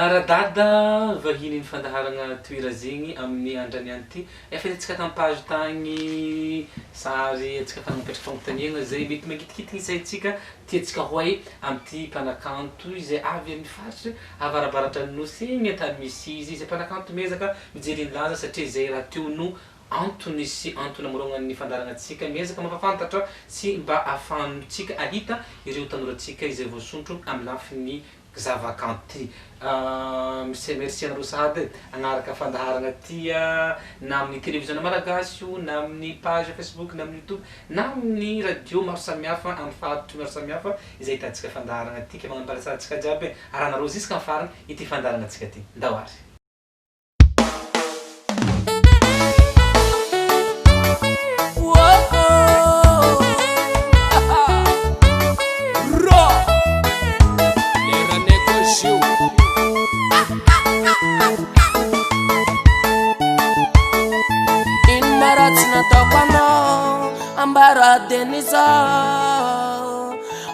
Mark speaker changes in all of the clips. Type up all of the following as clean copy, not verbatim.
Speaker 1: Radada vahiny ny fandaharagna Toera zegny amin'ny andrany any ty. Efa hitantsika tam page tagny sary antsika fa nametraka fagnontaniagna zay mety mangitikitigny saintsika tiantsika ho hay amin'ity mpanakanto izay avy amin'ny faritry avarabaratra ny nosy igny tany misy izy izay mpanakanto miezaka mijery ny laza satria zay rahateo no antony sy antony amorognan'ny fandaharanantsika miezaka mampafantatra sy mba ahafahantsika ahita ireo tanorantsika izay voasondro amin'ny lafiny zavakanto ty. Mise merci anareo sahady e, agnaraka fandaharagna ty a, na amin'ny televiziona malagasy io, na amin'ny page facebook, na amin'ny youtube, na amin'ny radio maro samihafa amin'ny faritry maro samihafa izay ahitantsika fandaharagna ty, ke magnano mbala tsara antsika jiaby e, arahanareo ziska amin'ny farany ity fandaharanantsika ty. Ndao ary.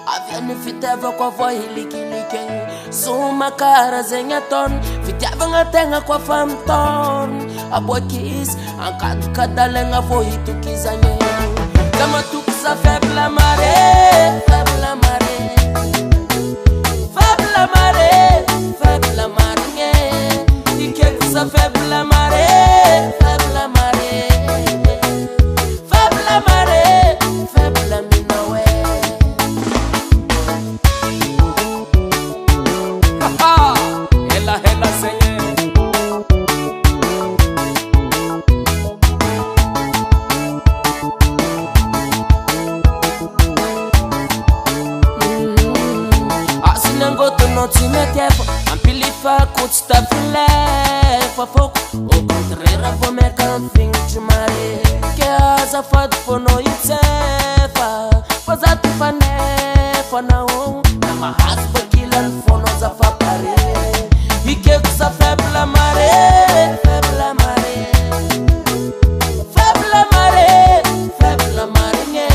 Speaker 2: Avy any fitiavako avoahilikilike Soma kara zegny ataony Fitiavagna tegna koa fa mitaony Aboaky izy ankadikadalaigna vao hitokizagny Za matoky za faible mare Faible mare Faible mare Faible marigny Ikeko za faible mare Faible mare Faible mare Faible aminao e.
Speaker 3: Hela hela zegny
Speaker 2: Azony angotonao tsy mety efa Ampilifako tsy tafilefa fôko Au contraire vao maika mifignitry mare Ke azafady fônao hitsefa Fa za ty fanefa nao Na mahazo bakilany fônao za fa pare Ikeko za faible mare Faible mare Faible mare Faible marigny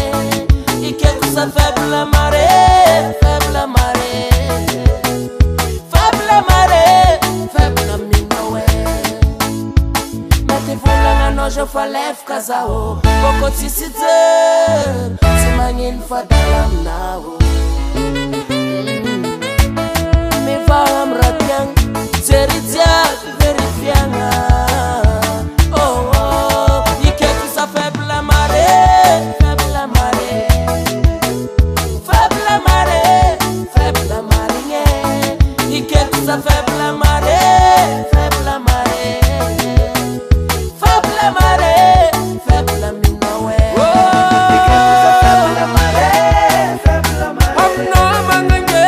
Speaker 2: Ikeko za faible mare Faible mare Faible mare Faible aminao e Mety volagna anao zao fa lefaka zaho Bôko tsisy jery Tsy magnino fa dala aminao Mivaha amy raha tiagna Jery jiaby verifiagna Oh oh Ikeko za faible mare Faible mare Faible mare Faible marigny Ikeko za faible mare Faible mare Faible mare Faible aminao e
Speaker 3: Aminao magnange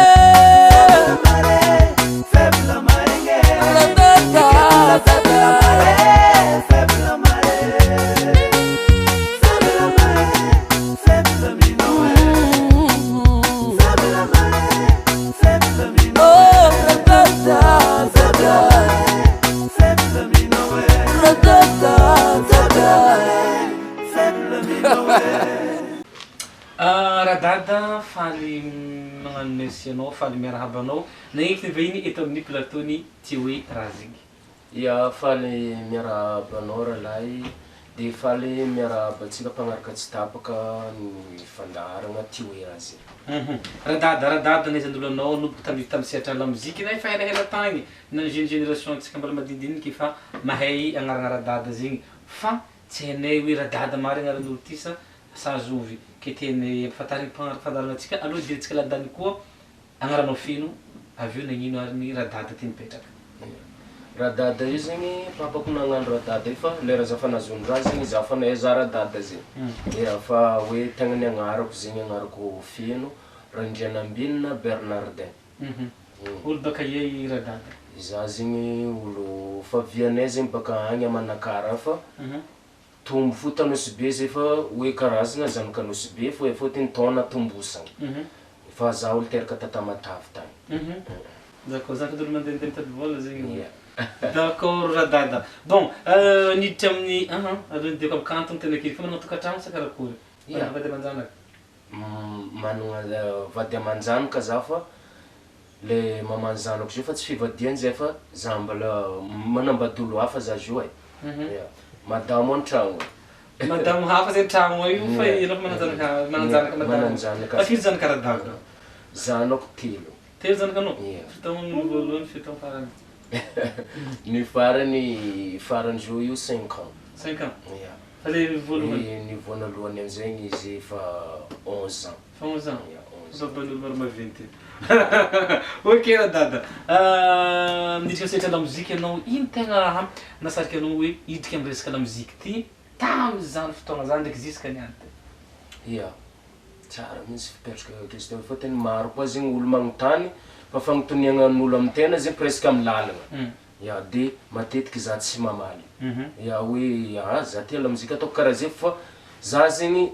Speaker 1: Radada, faly magnano merci anao, faly miarahaba anao nagneky ny vahiny eto amin'ny plateau ny Tioe Raha Zegny.
Speaker 4: Ya, faly miarahaba anao rahalahy, de faly miarahaba antsika mpagnaraka tsy tapaka ny fandaharagna Tioe Raha Zegny.
Speaker 1: Radada, Radada nahaizan'olo anao nanomboka tamin'ny tamin'ny sehatra lamoziky na efa elaela tagny na ny jeune génération antsika mbola madinidiniky efa mahay agnarana Radada zegny fa tsy hainay hoe Radada marigny agnaran'olo ty sa sa zovy ke tianay ampafantarigny mpagnaraka fandaharana antsika aloha hidirantsika lalindaliny koa agnaranao feno avy eo nagnino ary ny Radada ty nipetraka.
Speaker 4: Radada io zegny papako nagnano Radada io fa lera za fa nahazoan-draha zegny za fa nahay za Radada zegny. Ya fa hoe tegna ny agnarako zegny agnarako feno Randrianambinina Bernardin.
Speaker 1: Olo baka aia i Radada?
Speaker 4: Za zegny olo favianay zegny baka agny a Manakara fa tombo fo t'Anosibe zay fa hoe karazagna zanak'Anosibe fô fôtony taona tombosagna. Fa za olo teraka ta Tamatave tagny.
Speaker 1: D'accord, zanak'olo mandehandeha mitady vôla zegny.
Speaker 4: Ya.
Speaker 1: D'accord Radada. Bon, niditra amin'ny aha aloha hidirako amin'ny kanto tena kely fa manana tokantrano sa karakory?
Speaker 4: Ya.
Speaker 1: Manana vady aman-janaka?
Speaker 4: Manana vady aman-janaka za fa Le maman'ny zanako zio fa tsy fivadihany zay fa za mbola manambady olo hafa za zio e. Ya. Madamo an-tragno.
Speaker 1: Madamo hafa zay tragno ao io fa ianao fa manan-janaka manan-janaka madamo.
Speaker 4: Manan-janaka.
Speaker 1: Fa firy zanaka Radada?
Speaker 4: Zanako telo.
Speaker 1: Telo zanakanao?
Speaker 4: Ia.
Speaker 1: Firy taogno ny voalohany, firy taogno farany?
Speaker 4: Ny farany farany zio io 5 ans.
Speaker 1: 5 ans.
Speaker 4: Ya.
Speaker 1: Fa le voalohany?
Speaker 4: Ny voanalohany amizegny izy efa 11 ans.
Speaker 1: Fa 11 ans.
Speaker 4: Ya, 11 ans.
Speaker 1: Baban'olo maro maventy. Ok Radada. Miditra amin'ny sehatra lamoziky ianao, ino tegna raha nasarika anao hoe hiditra amin'ny resaka lamoziky ty tamin'izany fotoagna zany ndraiky jusqu'à niany ty?
Speaker 4: Ya. Tsara mihitsy fipetraka question fa tena maro koa zegny olo magnontany fa fagnontaniagnan'olo amy tena zegny presque amy lalagna. Ya, de matetiky za tsy mamaly. Ya, hoe ah za tia lamoziky ataoko karaha zay fa za zegny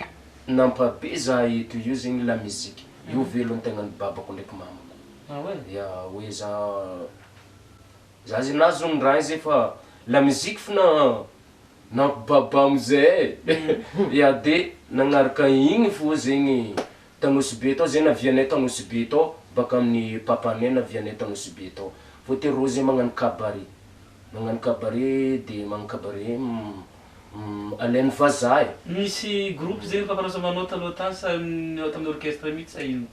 Speaker 4: nampabe za eto io zegny la musique. Io velon-tegnan'ny babako ndraiky mamako.
Speaker 1: Ah ouais?
Speaker 4: Ya, hoe za zegny nahazo ny raha zay fa la musique fo na nampibabamo zay e. Ya, de nagnaraka igny fo zegny Tanosy be tao zay navianay Tanosy be tao baka amin'ny papanay navianay Tanosy be tao. Fôtony rô zay magnano cabaret. Magnano cabaret de magnano cabaret alain'ny vazaha e.
Speaker 1: Misy groupe zegny papanao taloha tany sa tamin'ny orchestre mihitsy sa ino?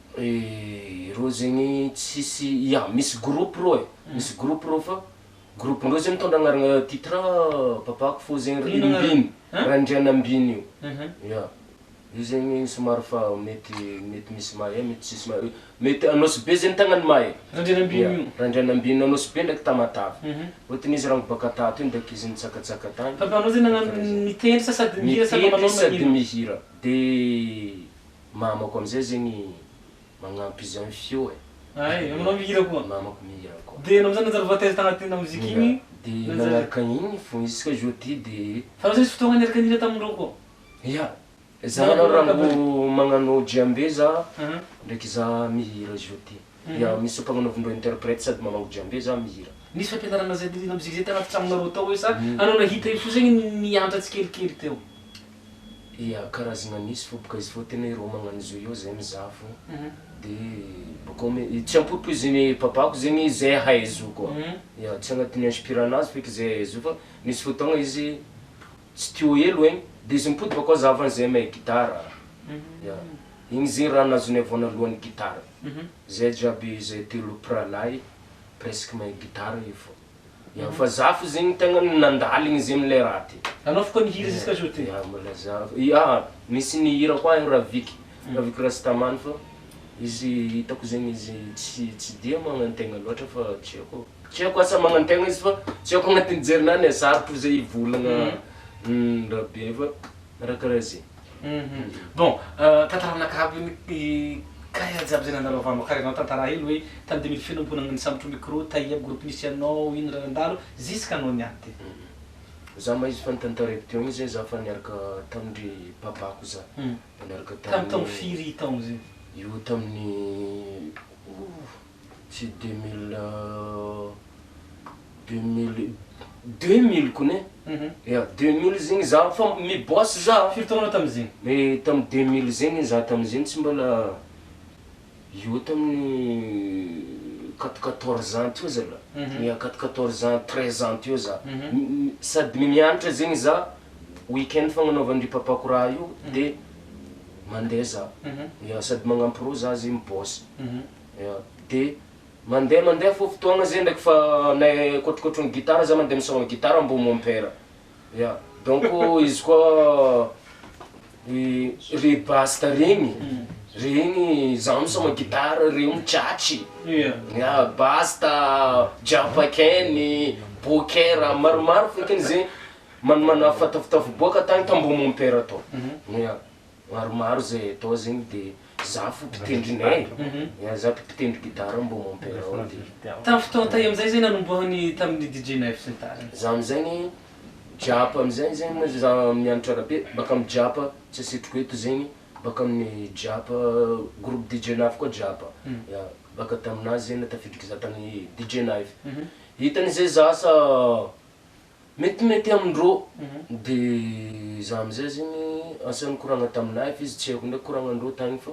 Speaker 4: Rô zegny tsisy, ya misy groupe rô e, misy groupe rô fa groupe ndreo zegny mitondra agnarana titre papako fô zegny
Speaker 1: Ino agnarana?
Speaker 4: Ambiny,
Speaker 1: Hein?
Speaker 4: Randrianambiny io. Ya. Io zegny somary fa mety mety misy mahay mety tsisy mahay. Mety Anosy be zegny tegna ny mahay.
Speaker 1: Randrianambiny
Speaker 4: Ya,
Speaker 1: io.
Speaker 4: Randrianambiny Anosy be ndraiky Tamatave. Fôtony izy rango baka tato iny ndraiky izy nitsakatsaka tany.
Speaker 1: Papanao zegny nagnano mitendry sa sady mihira sa
Speaker 4: Mitendry
Speaker 1: mamanao
Speaker 4: sady
Speaker 1: magnino?
Speaker 4: mihira. De mamako amizay zegny magnampy izy amy feo e.
Speaker 1: Ay, mamanao mihira koa.
Speaker 4: Mamako mihira koa.
Speaker 1: De anao amizay nanjary voataiza tagnatin'ny lamoziky igny.
Speaker 4: De
Speaker 1: Nanjary-
Speaker 4: nagnaraka igny fo jusqu'à aujourd'hui de
Speaker 1: Fa anao zay nisy fotoagna niaraka nihira tamindreo koa?
Speaker 4: ya. Za rango magnano djembe za
Speaker 1: Mhm.
Speaker 4: ndraiky za mihira aujourd'hui. Ya, misy mpagnanaovindreo interprète sady manao djembe za mihira.
Speaker 1: Nisy fampianarana zay lamoziky zay tagnaty tragnonareo tao hoe sa anao nahita io fo zegny nianatra tsikelikely teo?
Speaker 4: Ya, karazagna nisy fô boka izy fô tena ireo magnano izy io zay mizaha fô. De bôkô tsy ampoipoizin'ny papako zegny zay haizo koa. Ya, tsy agnatin'ny inspire anazy feky zay haizo fa nisy fotoagna izy tsy teo hely egny de izy mipody bakô zahavany zay mahay gitara. Ya. Igny zegny raha nazonay voanalohany gitara. Zay jiaby zay telo mpirahalahy presque mahay gitara io fô. Ya, fa za fo zegny tegna nandaligny zegny amle raha ty.
Speaker 1: Anao fo koa nihira jusqu'à aujourd'hui?
Speaker 4: Ya, mbola za. Ya, misy nihira koa igny Raviky. Raviky Rastaman fa izy hitako zegny izy tsy dia magnantegna loatra fa tsy haiko. Tsy haiko asa magnantegna izy fa tsy haiko agnatin'ny jerinany e, sarotro zay hivolagna raha be fa raha karaha zay.
Speaker 1: Bon, tantaranakahy aby ny carrière jiaby zay nandalovanao, karaha anao tantara hely hoe tamy 2000 feno mbona nisambotry micro, taia aby groupe nisy anao, ino raha nandalo, jusqu'à anao niany ty.
Speaker 4: Za ma izy fa nitantaraiky teo igny zay za fa niaraka tamindry papako za. Niaraka
Speaker 1: Tamy taogno firy taogno zay?
Speaker 4: Io tamin'ny tsy 2000 2000 2000 kony e. Ya, 2000 zegny za fa mibosy za.
Speaker 1: Firy taogno anao tamizegny?
Speaker 4: Mais tamy 2000 zegny za tamizegny tsy mbola io tamin'ny 4 14 ans teo zala. Ya, 4 14 ans, 13 ans teo za. Sady mianatra zegny za weekend fagnanaovandry papako raha io de mandeha za. Ya, sady magnampy rô za zegny mibosy. Ya, de mandeha mandeha fô fotoagna zegny ndraiky fa nay kotrokotrony gitara za mandeha misôma gitara mbô mon père. Ya, donc izy koa re basta regny, regny za misôma gitara reo mitratry. Ya, basta, japakeny, bokera, maromaro fekiny zegny manimana fatafotafo boaka tagny tambô mon père tao. Ya, maromaro zay atao zegny de za fo mpitendrinay. Ya, za mpitendry gitara mbô mon père ao de.
Speaker 1: Tamy fotoagna tay amizay zay nanombohany tamin'ny DJ Naif sy ny tariny.
Speaker 4: Za amizegny japa amizay zegny za mianatra rabe baka amy japa tsy asitriko eto zegny baka amin'ny japa groupe DJ Naif koa japa. Ya, baka taminazy zegny natafidriky za tamin'ny DJ Naif. Hitany zay za sa metimety amindrô de za amizay zegny asa nikoragna taminay fa izy tsy haiko ndraiky koragnandreo tagny fa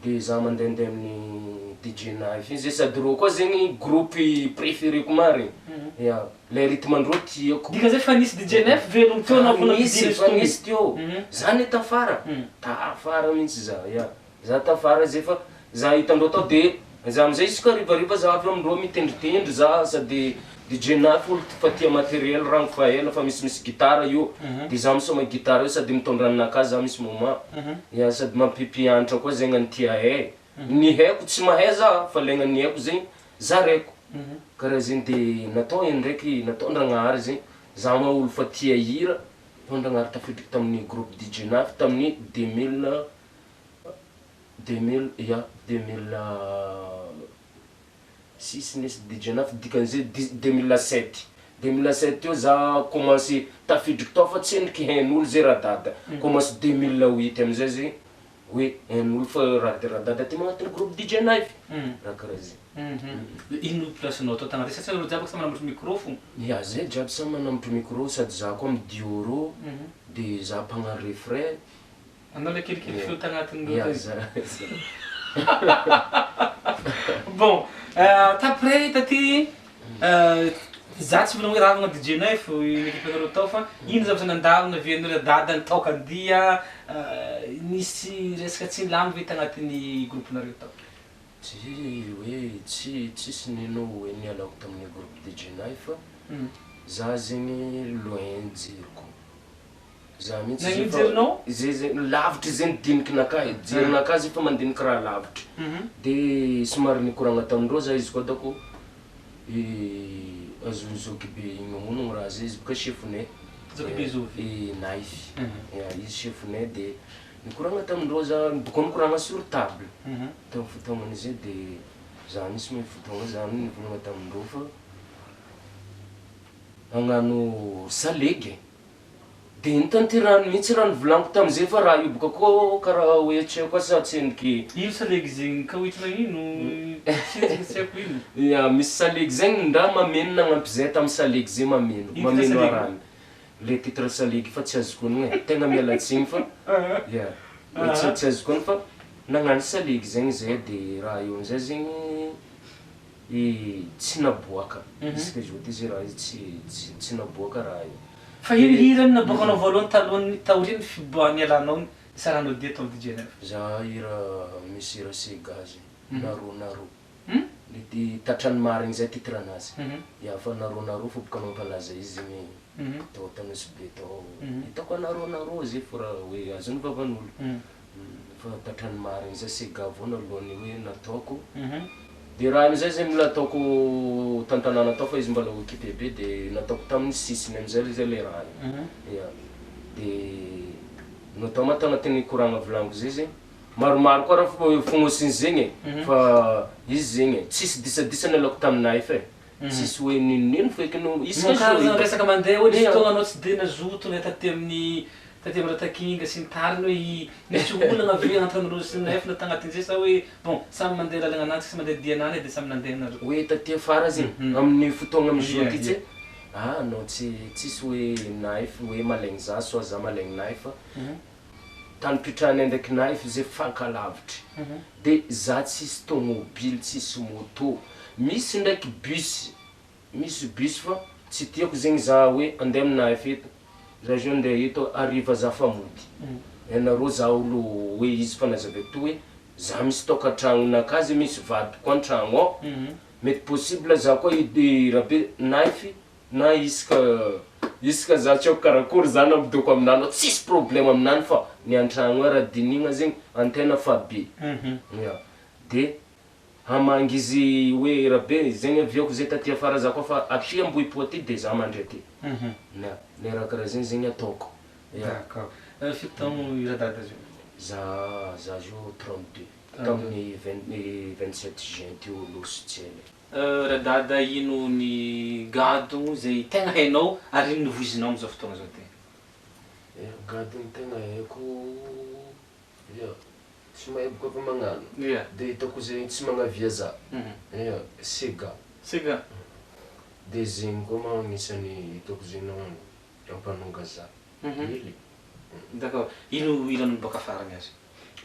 Speaker 4: De za mandehandeha amin'ny DJ Naif iny zay sady reo koa zegny groupe préféré-ko marigny. Ya, le rythme-ndreo tiako.
Speaker 1: Dikan'izay fa nisy DJ Naif velogno teo anao vao
Speaker 4: Nisy,
Speaker 1: nampidina
Speaker 4: fa
Speaker 1: izy
Speaker 4: nisy teo. Za ne tafara, tafara mihitsy za, ya. Za tafara zay fa za hitandreo tao de za amizay isaka harivariva za avy amindreo mitendritendry za sady DJ Naif olo fa tia matériel rano fa ela fa misimisy gitara io. De za misoma gitara io sady mitondra ninakahy za misy moment. Ya, sady mampimpianatra koa zegny an'tia hay. Ny haiko tsy mahay za fa legna ny haiko zegny za raiko. Karaha zegny de natao eny ndraiky natao Ndragnahary zegny za ma olo fa tia hira natao Ndragnahary tafidriky tamin'ny groupe DJ Naif tamin'ny 2000 2000 ya 2006 nisy DJ Naif dikan'izay 2007 2007 teo za commencé tafidriky tao fa tsy endriky hain'olo zay Radada commencé 2008 amizay zegny hoe hain'olo fa Radada ty magnatin'ny groupe DJ Naif raha karaha zegny.
Speaker 1: Ino place-nao atao tagnaty satria nareo jiaby samy manamboatra micro fo.
Speaker 4: Ya, zay jiaby samy manamboatra micro sady za koa midioro de za mpagnano refrain.
Speaker 1: Anao le kelikely feo tagnatin'ireo
Speaker 4: Ya,
Speaker 1: tany.
Speaker 4: za.
Speaker 1: Bon, taprès taty za tsy volagna hoe ravagna DJ Naif ny équipe-nareo tao fa ino zavatra nandalo navianareo Radada nitaoka andia nisy resaka tsy nilamy ve tagnatin'ny groupe-nareo tao?
Speaker 4: Tsy hoe tsy tsisy nino hoe nialako tamin'ny groupe DJ Naif fa za zegny loin jeriko. Za mihitsy
Speaker 1: Nagnino
Speaker 4: zay fa-
Speaker 1: jerinao?
Speaker 4: Zay zegny lavitry zegny dinikinakahy, jerinakahy zay fa mandiniky raha lavitry. De somary nikoragna tamindreo za izy koa dako azon'ny zokibe igny honogno raha zay izy boka chefonay.
Speaker 1: Zokibe zovy?
Speaker 4: Naif. Ya, izy chefonay de nikoragna tamindreo za boko nikoragna sur table. Tamin'ny fotoagnan'izay de za nisy moa fotoagna za nivolagna tamindreo fa hagnano salegy. De nitanterahany mihitsy raha nivolaniko tamizay fa raha io boka koa karaha hoe tsy haiko asa tsy endriky
Speaker 1: Ino salegy zegny ka hoentina ino? Tsy haiko ino.
Speaker 4: Ya, misy salegy zegny ndra mameno nagnampy zay tamin'ny salegy zay mameno.
Speaker 1: Ino
Speaker 4: Mameno
Speaker 1: salegy?
Speaker 4: arany. Le titre salegy fa tsy azoko honogno e. Tegna miala tsiny fa ya. Tsy azoko honogno fa nagnano salegy zegny zay de raha io amizay zegny tsy naboaka. Isaka izy ty zay raha io tsy naboaka raha io.
Speaker 1: Fa ino hira naboakanao voalohany talohan'ny taorian'ny fiboahan'ny alanao nisaranao dia tao DJ Naif?
Speaker 4: Za hira misy hira Sega zegny. Naro naro. Le tatrany marigny zay titre anazy. Ya fa naro naro fo boka mampalaza izy zegny tao Tanosy be tao. Hitako naro naro zay fo raha hoe azon'ny vavan'olo. Fa tatrany marigny zay Sega voalohany hoe nataoko. De raha amizay zay mbola ataoko tantanàna tao fa izy mbola occupé be de nataoko tamin'ny sisiny amizay zay le raha io. Ya. De natao ma tagnatin'ny koragna volaniko zay zegny. Maromaro koa raha fognosiny zegny e. Fa izy zegny e, tsisy disadisa nalako tamin'ny Naif e. Tsisy hoe ninonino feky no isaka
Speaker 1: Monkary
Speaker 4: zo
Speaker 1: zany resaka mandeha hoe nisy
Speaker 4: Ya.
Speaker 1: fotoagna anao tsy de nazoto na taty amin'ny taty amin'ny Ratakinga sy ny tariny hoe nisy olana ve entre anareo sy Naif na tagnatin'izay sa hoe bon samy mandeha lalagna ananjy sy mandeha dianany de samy nandeha nareo.
Speaker 4: Hoe taty afara zegny amin'ny fotoagna amizao ty tsy. Ah non, tsisy hoe Naif hoe malaigny za soit za malaigny Naif. Tany pitrahany ndraiky Naif zay fankalavitry. De za tsisy tomobily, tsisy moto. Misy ndraiky bus, misy bus fa tsy tiako zegny za hoe andeha amin'ny Naif eto. Za zao andeha eto hariva za fa mody. Ianareo za olo hoe izy fa nazavaiko to hoe za misy tokantragnonakahy zay misy vadiko an-tragno ao. Mety possible za koa rabe Naif na isaka za tsy haiko karakory za nampidoko aminany ao, tsisy problème aminany fa ny an-tragno ao raha dinihina zegny antena fa be. Ya. De hamangy izy hoe rabe zegny aviako zay taty afara za koa fa aty Ambohipo aty de za mandry aty. Ya, le raha karaha zegny zegny ataoko. Ya.
Speaker 1: D'accord. Firy taogno i Radada zio?
Speaker 4: Za zio 32. Tamin'ny 27 juin teo losy tsy ela.
Speaker 1: Radada ino ny gadogno zay tegna hainao ary ino ny voizinao amizao fotoagna zao ty?
Speaker 4: Gadogno tegna haiko, ya, tsy mahay boka fa magnano.
Speaker 1: Ya.
Speaker 4: De hitako zegny tsy magnavia za. Ya, Sega.
Speaker 1: Sega.
Speaker 4: De zegny koa ma agnisan'ny hitako zegny nagnano ampanonga za. Hely.
Speaker 1: D'accord. Ino hira niboaka farany azy?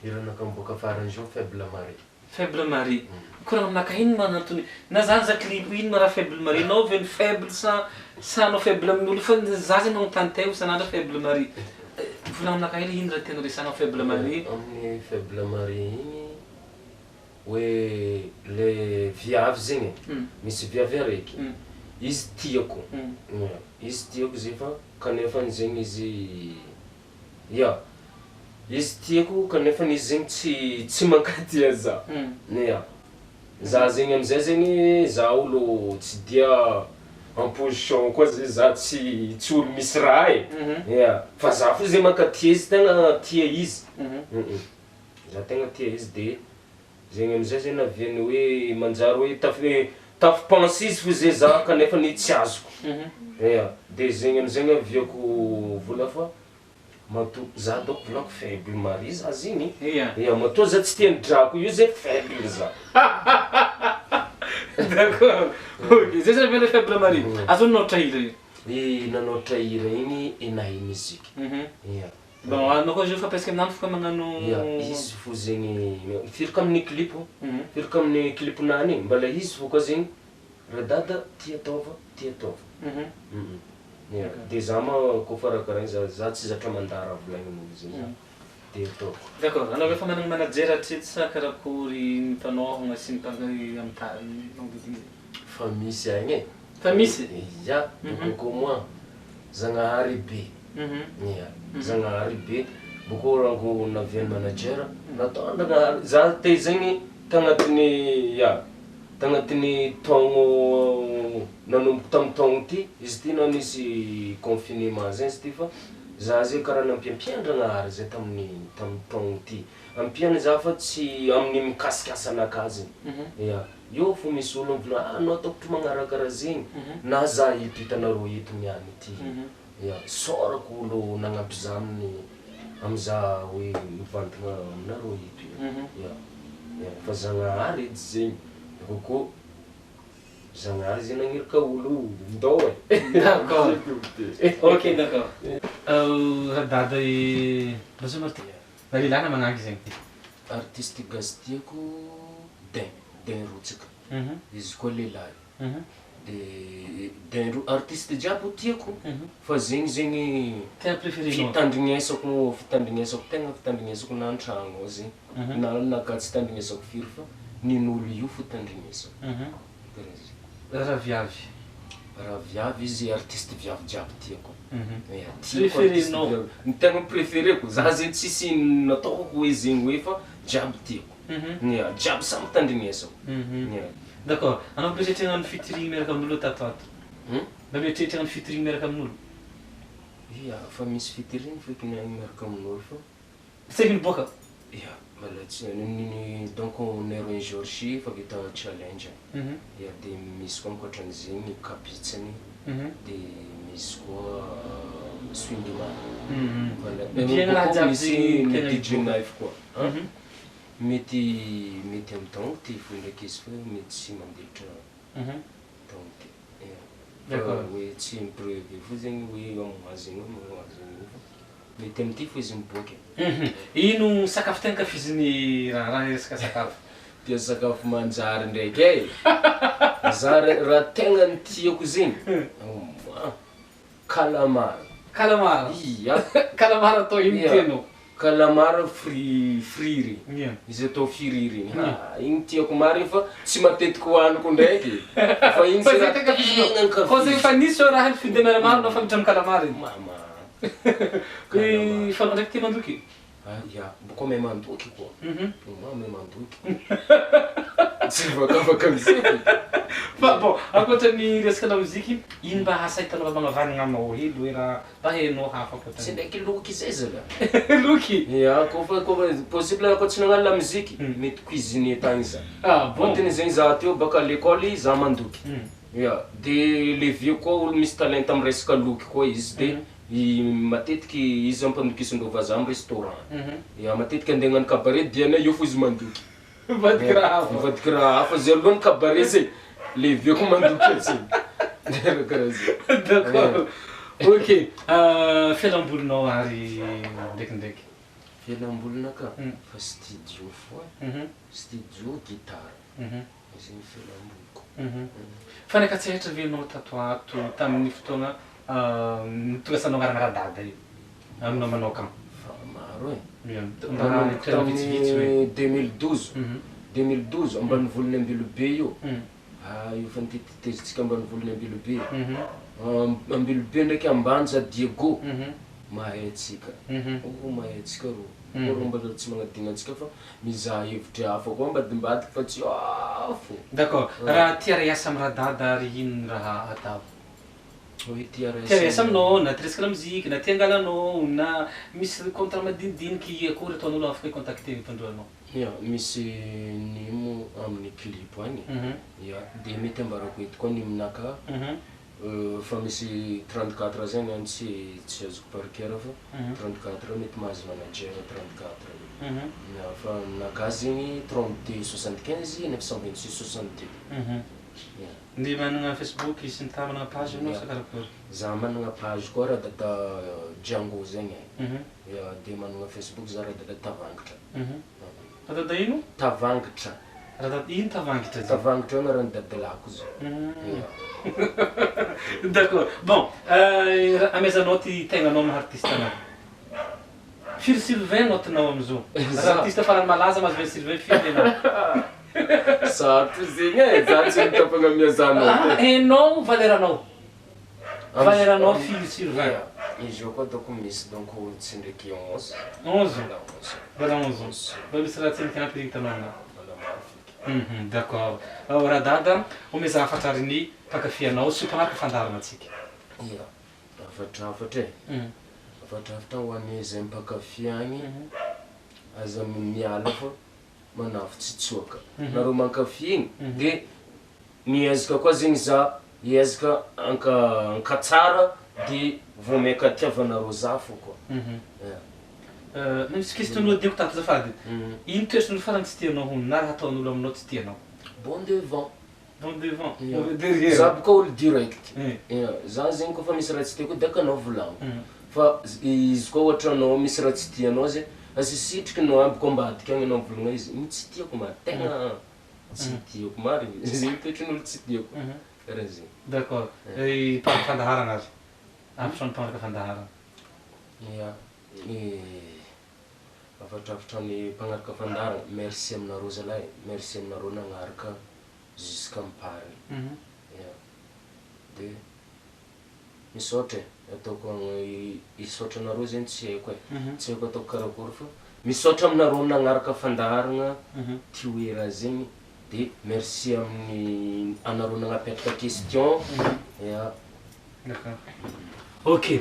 Speaker 4: Hiranaka miboaka farany zao Faible Marie.
Speaker 1: Faible Marie. Koragna aminakahy ino ma antony na za nizaha clip ino ma raha Faible Marie anao ve ny faible sa sa anao faible amin'olo fa za zegny magnontany tegna isan'andro Faible Marie. Volagno aminakahy hely ino raha tianao resahana am Faible Marie.
Speaker 4: Amin'ny Faible Marie igny hoe le viavy zegny e, misy viavy araiky, izy tiako, izy tiako zay fa kanefany zegny izy Ya, izy tiako kanefany izy zegny tsy tsy mankatia za, ya, za zegny amizay zegny za olo tsy dia en position koa zay za tsy tsy olo misy raha e, ya, fa za fo zay mankatia izy tegna tia izy, za tegna tia izy de zegny amizay zay naviany hoe manjary hoe taf- tafi-pense izy fo zay za kanefany tsy azoko, ya, de zegny amizay naviako vola fa Matoa za donc volaniko faible mare za zegny e, ya matoa za tsy tia ny drako io zay faible za.
Speaker 1: D'accord, ok, zay zany le faible mare, azonao nanoratra hira io?
Speaker 4: I nanoratra hira igny Enahy Music, ya.
Speaker 1: Bon, anao koa zao efa presque aminany fô magnano.
Speaker 4: Ya, izy fô zegny, firaka amin'ny clip, firaka amin'ny clip-nany igny mbala izy fô koa zegny Radada ty ataova ty ataova. Ya, de za ma kôfa raha karaha igny za za tsy zatra mandà raha volagnin'olo zegny za de ataoko.
Speaker 1: D'accord, anao ve efa managna manager hatreto sa karakory ny mpanaovagna sy ny mpangay amin'ny tariny magnodidina zegny?
Speaker 4: Fa misy agny e.
Speaker 1: Fa misy?
Speaker 4: Ya, bôkô moi Zagnahary be, ya, Zagnahary be, bôkô rango navian'ny manager nataon-dragnahary, za te zegny tagnatin'ny ya. Tagnatin'ny taogno nanomboko tamin'ny taogno ty, izy ty na nisy confinement zay izy ty fa za zay karaha nampiampian-dragnahary zay tamin'ny tamin'ny taogno ty, ampiany za fa tsy amin'ny mikasika asanakahy zegny, ya, eo fô misy olo mivolagna ah anao tokotry magnaraka raha zegny, na za eto hitanareo eto niany ty, ya, isaorako olo nagnampy za amin'ny amy za hoe mivantagna aminareo eto io, ya. Ya, fa Zagnahary edy zegny, bôkô Zagnahary zegny nagniraka olo ndao e.
Speaker 1: D'accord, ok d'accord. Radada e Bonjour Martin, lehilahy na magnangy zegny?
Speaker 4: Artiste gasy tiako Dain, Dain Rotsaka, izy koa lehilahy. De de ro artiste jiaby tiako fa zegny zegny
Speaker 1: Tegna préféré-nao?
Speaker 4: fitandrignesako fitandrignesako tegna fitandrignesako na an-tragno ao zegny na aminakahy tsy tandrignesako firy fa nin'olo io fo tandrignesako karaha zay.
Speaker 1: Raha viavy?
Speaker 4: Raha viavy izy artiste viavy jiaby tiako ya tiako artiste
Speaker 1: Préféré-nao?
Speaker 4: viavy ny tegna préféré-ko za zegny tsisy nataoko hoe zegny hoe fa jiaby tiako ya jiaby samy tandrignesako ya.
Speaker 1: D'accord. Anao mieritreritra hagnano featuring miaraka amin'olo tato ato?
Speaker 4: Hum?
Speaker 1: Mba mieritreritra hagnano featuring miaraka amin'olo?
Speaker 4: Ia, fa misy featuring feky ny ahy miaraka amin'olo fa.
Speaker 1: Tsy haiko niboaka?
Speaker 4: Ia, mbola tsy ny donc Nero Georgie efa vita challenge. Ia, de misy koa ankoatran'izegny Kapitsany, de misy koa Swingman. Voilà.
Speaker 1: Mpiaigna raha jiaby
Speaker 4: Misy
Speaker 1: zegny tegna
Speaker 4: DJ
Speaker 1: hiboaka.
Speaker 4: Knife koa. Hein? Mety mety amin'ny taogno ty fo ndraiky izy fa mety tsy mandilitra taogno ty. Ia. Fa hoe tsy mi-prévu fo zegny hoe hamoha zegny hamoha zegny fa mety amin'ity fo izy miboaka e.
Speaker 1: Ino sakafo tegna ankafizin'i raha resaka sakafo?
Speaker 4: Tia sakafo manjary ndraiky e! Za raha tegna ny tiako zegny, Calamar.
Speaker 1: Calamar.
Speaker 4: Ia.
Speaker 1: Calamar atao ino
Speaker 4: Ia.
Speaker 1: tianao?
Speaker 4: Calamar fri friry.
Speaker 1: Ia.
Speaker 4: Izy atao friry igny.
Speaker 1: Ia.
Speaker 4: Ah, igny tiako marigny fa tsy matetiky hoaniko ndraiky. Fa igny
Speaker 1: Fa
Speaker 4: zay
Speaker 1: zay
Speaker 4: raha
Speaker 1: tegna ankafizinao.
Speaker 4: tegna
Speaker 1: Fa zay
Speaker 4: ankafiziko.
Speaker 1: efa nisy zao raha nifidy anareo maro fa miditra amin'ny calamar igny.
Speaker 4: Mama.
Speaker 1: I fa anao ndraiky tia mandoky?
Speaker 4: Ah, ia, bôka mahay mandoky koa. Mahay mandoky. Tsy mivakavaka amizay ve?
Speaker 1: Fa bon, ankoatra ny resaka lamoziky, ino mba asa hitanao mba magnavanagna anao hely hoe raha mba hainao hafa ankoatra
Speaker 4: Tsy
Speaker 1: ny.
Speaker 4: ndraiky loky zay zalahy.
Speaker 1: Loky?
Speaker 4: Ia, kôfa kôfa possible kô tsy nagnano lamoziky, mety cuisinier tagny za.
Speaker 1: Ah bon?
Speaker 4: Fôtony zegny za teo baka l'école za mandoky. Ia, de le vieux koa olo misy talenta amy resaka loky koa izy de i matetiky izy ampandokisindreo vazaha amy restaurant. Ia, matetiky andeha hagnano cabaret dianay eo fo izy mandoky.
Speaker 1: Mivadiky raha hafa.
Speaker 4: Mivadiky raha hafa zay aloha ny cabaret zay, le vieux ko mandoky azy. Raha karaha zay.
Speaker 1: D'accord. Ok, fialambolinao ary ndraikindraiky?
Speaker 4: Fialambolinaka? Fa studio fo e, studio, guitare, izay ny fialamboliko.
Speaker 1: Fa niaka-tsehatra ve ianao tato ato tamin'ny fotoagna nitondrasanao agnarana Radada io, aminao manokagna?
Speaker 4: Fa maro e.
Speaker 1: Mba toerana vitsivitsy hoe.
Speaker 4: Tamin'ny 2012, 2012, ambanivolon'i Ambilobe io, ah io efa nitetitetezitsika ambanivolon'i Ambilobe, Ambilobe ndraiky Ambanja Diego, mahay antsika, oh mahay antsika rô, koa rô mbola tsy magnadino antsika fa mizaha hevitry hafa koa ambadimbadiky fa tsy afo.
Speaker 1: D'accord, raha tia hiara-hiasa amin'i Radada ary ino raha atao?
Speaker 4: Hoe tia
Speaker 1: Tia hiara-hiasa aminao na tia resaka lamoziky na tia angala anao na misy contrat madinidiniky akory ataon'olo afaka hi-contacter mitondra anao?
Speaker 4: Ya, misy nimo amin'ny clip agny, ya, de mety ambarako eto koa nimonaka fa misy 34 zay ny any tsy tsy azoko par coeur fa 34 mety mahazo manager 34 io, ya, fa aminakahy zegny 32 75 926 62, ya.
Speaker 1: Ny managna Facebook sy ny tariny managna page anao sa karakory?
Speaker 4: Za managna page koa Radada Django zegny e, ya, de managna Facebook za Radada Tavangitra.
Speaker 1: Radada ino?
Speaker 4: Tavangitra.
Speaker 1: Radada ino tavangitra zay?
Speaker 4: Tavangitra io anaran'ny dadilahiko zay. Ya.
Speaker 1: D'accord. Bon, amezanao ty tegnanao maha artiste anao. Firy sur 20 note-nao amizao? Raha artiste farany malaza mahazo 20 sur 20 firy ny anao?
Speaker 4: Sarotro zegny e, za tsy mitapagna mihaza note.
Speaker 1: Ah, hainao valeur-nao. Valeur-nao firy sur 20?
Speaker 4: Ya, izy io koa dônko misy dônko tsy ndraiky 11.
Speaker 1: 11?
Speaker 4: Mbola 11.
Speaker 1: Mbola 11. Mbola misy raha tsy niampy zegny hitanao aminah.
Speaker 4: Mbola maro feky.
Speaker 1: Hum, d'accord. Ao Radada, omeza hafatra ary ny mpankafy anao sy mpanaraka fandaharana antsika.
Speaker 4: Ya, hafatrafatra e. Hafatrafatra ho an'izay mpankafy agny, aza miala fa manafo tsy tsoaka. Nareo mankafy igny de miezaka koa zegny za hiezaka anka ankatsara de vao maika tiavanareo za fô koa. Ya.
Speaker 1: Misy question nohadihako tato azafady. Ino toetran'olo farany tsy tianao hono na raha ataon'olo aminao tsy tianao?
Speaker 4: Bon devant.
Speaker 1: Bon devant,
Speaker 4: Ya.
Speaker 1: mauvais derrière.
Speaker 4: Za boka olo direct.
Speaker 1: Eh.
Speaker 4: Ya, za zegny kôfa misy raha tsy tiako daka anao volagniko. Fa izy koa ohatra anao misy raha tsy tianao zay, asisitrikinao aby koa ambadika agny anao mivolagna izy, igny tsy tiako marigny, tegna tsy tiako marigny, zegny toetran'olo tsy tiako, karaha zegny.
Speaker 1: D'accord. I mpanaraka fandaharana ary? Ampy mpanaraka fandaharana.
Speaker 4: Ya, hafatrafatra ny mpanaraka fandaharana, merci aminareo zalahy, merci aminareo nagnaraka jusqu'am-parany. Ya, de misaotra e, ataoko hisaotra anareo zegny tsy haiko e, tsy haiko ataoko karakory fa misaotra aminareo nagnaraka fandaharagna Toera zegny de merci amin'ny anareo nagnapetraka question, ya.
Speaker 1: D'accord. Ok.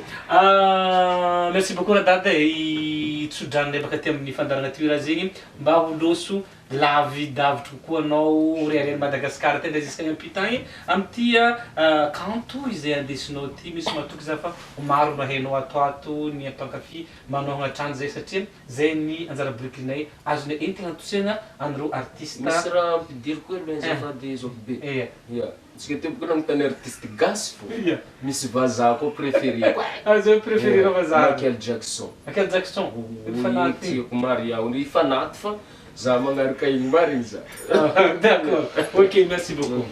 Speaker 1: Merci beaucoup Radada e, tso-dranonay baka aty amin'ny fandaharagna Toera zegny mba ho loso lavidavitry kokoa anao ho reharehan'i Madagasikara aty ndray jusqu'à ampita agny amin'ity kanto izay andesinao ty, misy matoky za fa ho maro no hainao ato ato ny mpankafy manohagna hatrany zay satria zay ny anjara birikinay azonay entigna antosehagna an'ireo artiste.
Speaker 4: Misy raha ampidiriko hely aloha azafady zoky be.
Speaker 1: Ia.
Speaker 4: Ia. Tsika teo boka nagnontany artiste gasy fô.
Speaker 1: Ia.
Speaker 4: Misy vazaha koa préféré-ko.
Speaker 1: Ah zay préféré-nao vazaha.
Speaker 4: Michael Jackson.
Speaker 1: Michael Jackson.
Speaker 4: Io tiako maro iaho io fanaty fa za magnaraka igny marigny za.
Speaker 1: D'accord. Ok, merci beaucoup.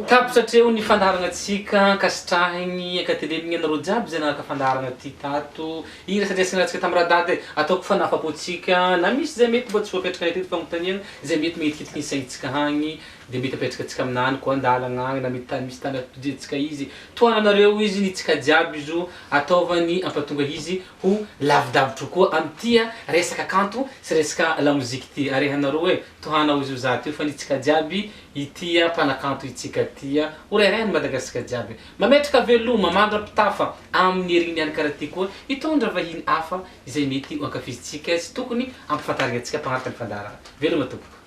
Speaker 1: Tapitra hatreo ny fandaharagna antsika, ankasitrahigny, ankatelemigny anareo jiaby zay nagnaraka fandaharagna ty tato. Igny resadresaka antsika tamin'i Radada e, ataoko fa nahafapo antsika, na misy zay mety mba tsy voapetraka teto fagnontaniagna, zay mety mihitikitika ny saignitsika hagny, de mety apetraka antsika aminany koa andalagna agny na mety tany misy tany ampitodiantsika izy, tohananareo izy ny tsika jiaby izy io, ataovany ampatonga izy ho lavidavitry kokoa amin'ity resaka kanto sy resaka lamoziky ty, ary hanareo e, tohanao izy io za ty fa ny tsika jiaby ity mpanakanto itsika ty ho rairaihan'i Madagasikara jiaby. Mametraka veloma mandra-pitafa amin'ny herigny ihany karaha ty koa hitondra vahiny hafa izay mety ho ankafizintsika sy tokony hampifantarigny antsika mpagnaraka ny fandaharana. Veloma tompoko.